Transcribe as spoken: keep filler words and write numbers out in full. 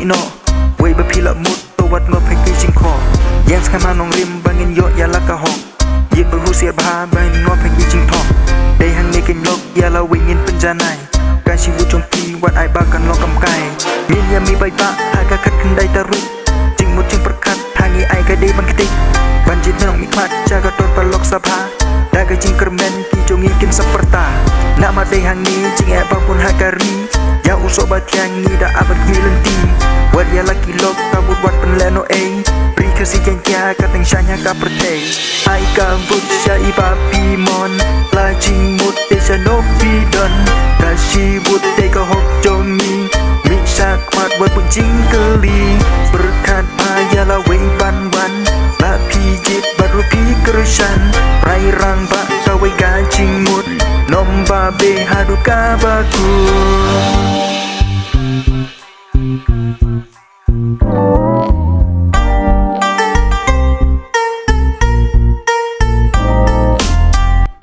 noh. Wei ba phi la mut to wat ngop ha ki jingkhoh. Ïeng sngewma nongrim ba ngin ïoh ïa la ka hok. Ïit bad husiar bha ba ngin ngop ha ki jingthoh. Dei hangne kin lok ïa la wei ngin pynjanai. Ka shi wut jong phi wat ai ba kan long kam kai. Ngin ïa mih paidbah ha ka khatkhyndai tarik. Jingmut jingpyrkhat hangne ai ka dei ban ktik. Ban jied nongmihkhmat sha ka tor ka Lok Sabha. Da ka jingkyrmen ki jong ngi kin sa pyrta. Namar dei hangne jingeh ba bun ha ka ri. Ïa u soh ba thiang ngi da ap bad khmih lynti. Wat ïa la ki lok ka vote wat pynlehnohei. Ri Khasi Jaiñtia ka tyngshaiñ ha ka pyrthei. Ai ka vote sha i Bah Bimon. La jingmut te sha no phi don. Ka shi vote te ka hok jong ngi. Mih shakhmat wat bun jingkylli. Pyrkhat bha ïa la wei ban wan. La phi jied bad ruh phi kyrshan. Rai rangbah kawei ka jingmut. Nym ba beh haduh kaba kut.